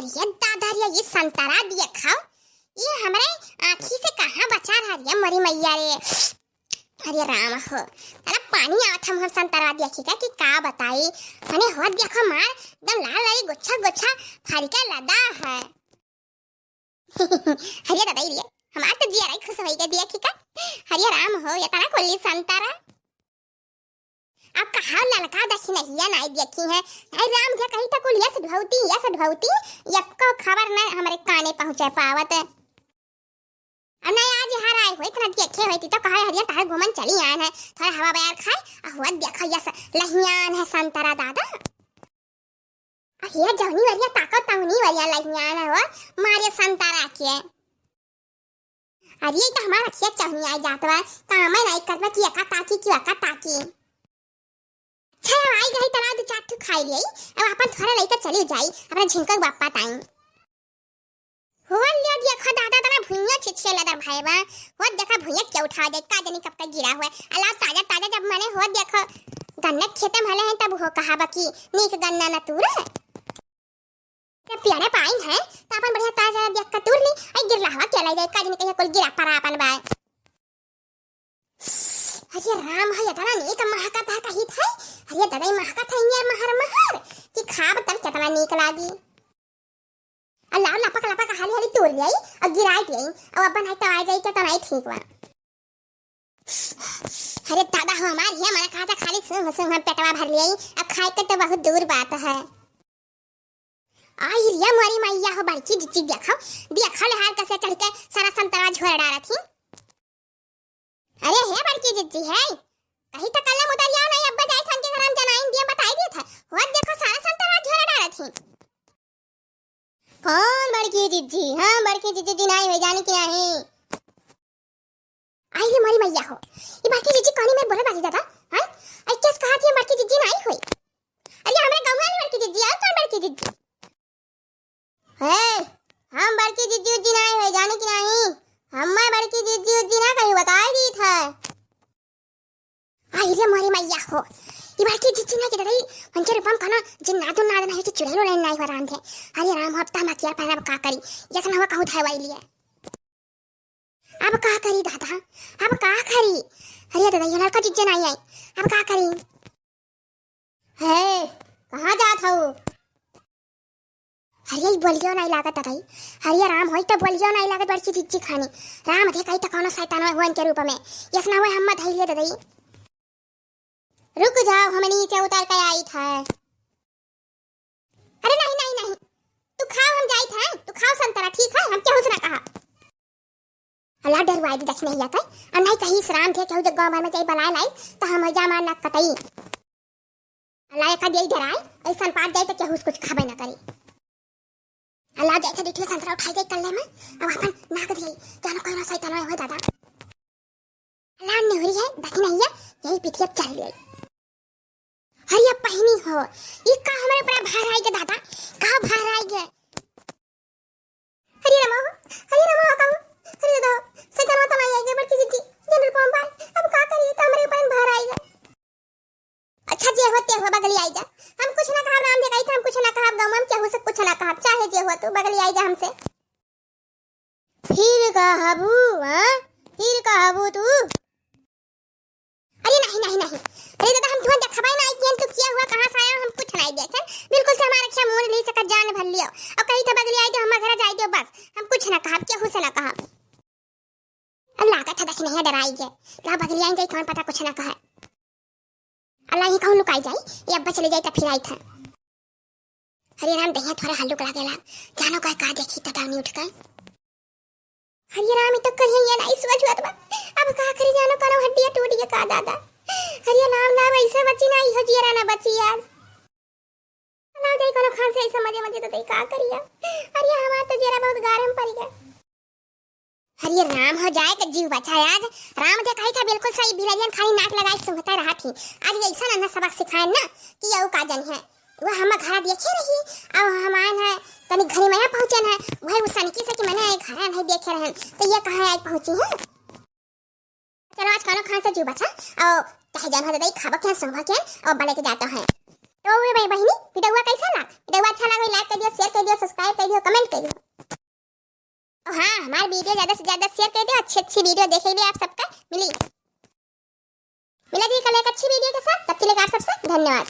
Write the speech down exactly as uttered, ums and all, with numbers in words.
ये दादा रे, ये संतरा देखा, ये हमरे आँखी से कहाँ बचा रहा रे, मोरी मैया रे। अरे राम हो, अरे पानी आवत हम, हम संतरा देखी का कि का बताई। अरे हो देखो मार, एकदम लाल लाल गुच्छा गुच्छा फरिका लदा है। अरे दादा रे, हमार तो जिया रही खुश होई के देखी का। अरे राम हो, ये तना कोली संतरा। अब कहा ललका दखिनहिया नाई देखी है। नाई राम धे कही तो कुल यस ढौती, यस ढौती, यक्को खबर ना हमरे काने पहुँचे पावत। अब नाई आज यहाँ आए होई, इतना देखे होई, ती तो कहा हरिया टहर घूमन चली आन है, थोड़ा हवा बयार खाए, आ हुआ देखो यस लहियान है संतरा दादा। अरे जौनी वरिया ताको तौनी वरिया लहियान हो, मारे संतरा के। अरे ई तो हमार अखिया चौनी आई जात बा, कामे नाई करत बा कि एका ताकी कि ओका ताकी। अच्छा, अब आई गई तला दो चार ठो खाई लेई, अब अपन थोड़ा लइका चली जाई, अपना झिनका बापा ताई। हो लियो देखो दादा, तना भुइया छिछे लदर भाई बा, हो देखा भुइया के उठा दे, का जानी कब तक गिरा हुआ है। अलाव ताजा ताजा जब मने हो देखो, गन्ना खेते में हले हैं तब हो कहा बा कि नीक गन्ना न तूरे। ते पियरे पाइन है, त अपन बढ़िया ताजा देख के तूर ली, आई गिरला हवा के लाई जाए, का जानी कहिया कुल गिरा परा अपन बाय। अरे राम है, इतना नीक महकत है कहित है। अरे दादा, ई महकत है यार महर महर, कि खाब तब कितना नीक लागी। अल्लाह लपक लपक हाली हाली तूर ली, और गिराई दी, और अपन है तो आ जाई के तो नाई ठीक बा। अरे दादा हो हमार, ये मन कहा था खाली सूंघ सूंघ हम पेटवा भर लियाई, अब खाए के तो बहुत दूर बात है। आई रे मोरी मैया हो, बड़की जिज्जी देखो, देखो ले हार कैसे चढ़ के सारा संतरा झोर डारत ही। अरे हे बड़की जिज्जी है, कहीं तो कल्ले मुदरिया नहीं, अब जाई थान के घर हम जनाइन दिया बताई दिए था। हो देखो सारा संतरा झोर डारत ही। कौन बड़की जिज्जी? हाँ, बड़की जिज्जी जिनाई हो जानी कि नहीं? आई रे मोरी मैया हो, ई बड़की जिज्जी कौनी में बोले बाजी दादा? हाँ, आई कैस कहा थी बड़की जिज्जी नहीं हुई? अरे हमरे गाँव वाली बड़की जिज्जी, और कौन बड़की जिज्जी? हे, हम बड़की जिज्जी उज्जी नहीं हुई, जाने कि नहीं? हमें बड़की जिज्जी उज्जी ना कहीं बताई दी था। आई रे मोरी मैया हो, ई बड़की जिज्जी ना कि दादा, उनके रूपम खाना जिन नादो नाद नहीं कि चुड़ैलो लाइन नहीं हो रांधे। अरे राम हो, अब ता मतिया पर अब का करी, जैसे ना हुआ कहूँ धाय वाई लिए। अब का करी दादा, अब का करी? अरे दादा, ये लड़का जिज्जे नहीं आई, अब का करी? हे, कहाँ जात हऊ? अरे ई बोलियो नहीं लागत दादा, अरे राम होई तो बोलियो नहीं लागत बड़की जिज्जी खानी। राम दे कही तो कौनो शैतान हुआ इनके रूप में, यस ना हुआ हम धैले दादा। रुक जाओ, हम नीचे उतर के आई था। अरे नहीं, नहीं, नहीं, तू खाओ, हम जाई था, तू खाओ संतरा, ठीक है, हम केहू से ना कहा। अल्लाह डरवाई दी दखिनहिया के, और नहीं कही इस राम थे केहू जब गाँव भर में जाई बलाए लाई, तो हम जा मार नाक कटाई। अल्लाह एक दिया डराए, ऐसा पार जाए तो केहू कुछ खाबे ना करी। अल्लाह जैसे डिठिया संतरा उठाई जाई कल्ले में, अब अपन नाक दिए, जानो कोई ना सही तनो हो दादा। अल्लाह नेहरी है, दखिनहिया, यही पीठिया चल गई। हरिया पहनी हो, ई का हमरे ऊपर भार आई गे दादा, का भार आई गे? हरिया रमा हो, हरिया रमा हो कहूँ, हरिया दो, सैतान तो नहीं आई गे बड़की जिज्जी, जनरल पंप आए, अब का करी, तो हमरे ऊपर भार आई गे। अच्छा, जे हो ते हो, बगली आई जा। हम कुछ ना कहब, राम देखाई था, हम कुछ ना कहब, गाँव में हम केहू से कुछ ना कहब, चाहे जे हो तू, बगली आई जा हमसे। फिर कहबू, हाँ? फिर कहबू तू? अरे नहीं, नहीं, नहीं। अरे दादा, हम तुहन देखबाई ना आई कि तू किया हुआ, कहाँ से आया, हम कुछ नहीं देखे। बिल्कुल से हमारे अच्छा मुँह ली सका जान भर लियो। और कहीं तो बगली आई तो हम घर जाई दियो बस। हम कुछ ना कहब, केहू से ना कहब। अब लागत है दखिनहिया डराई गे। ला बगलिया जाई, कौन पता कुछ ना कहे। अल्लाह ही कहूँ लुकाई जाई, ये अब्बा चले जाई त फिर आई था। हरे राम, दहिया थोड़ा हल्लुक लागेला। जानो का, का देखी त डाउनी उठ के। हरे राम, ई तो कहीं ये नहीं सोच हुआ बा। अब का करी जानो, कोनो हड्डिया टूट गया का दादा। हरे राम, ना वैसे बची ना, इहो जियरा ना बची यार। ना जाई कोनो खान से ऐसा मजे मजे तो दई का करिया। अरे हमार तो जियरा बहुत गारम पड़ गया। अरे राम हो जाए के जीव बचा आज। राम जे कही था बिल्कुल सही, बिलरियन खाली नाक लगाए सूंघते रहा थी। आज ऐसा ना सबक सिखाए ना कि यऊ का जन है। वो हम घर देखे रही, अब हम आए हैं, तनी घरी में पहुँचे हैं, वही उस सनकी से कि मैंने घर नहीं देखे रहन, तो ये कहाँ आज पहुँची है? चलो आज खाना खान से जीव बचा, और चाहे जन हो तो दई खाबो के, सूंघबो के, और बले के जाता है। तो वे भाई बहिनी, वीडियो कैसा लगा? वीडियो अच्छा लगा, like कर दियो, share कर दियो, subscribe करियो, comment करियो। और हाँ, हमार video ज्यादा से ज्यादा share कर दियो, अच्छी अच्छी video देखे के लिए आप सबका मिली। मिला जी कल एक अच्छी video के साथ, तब तक के लिए आप सबसे धन्यवाद।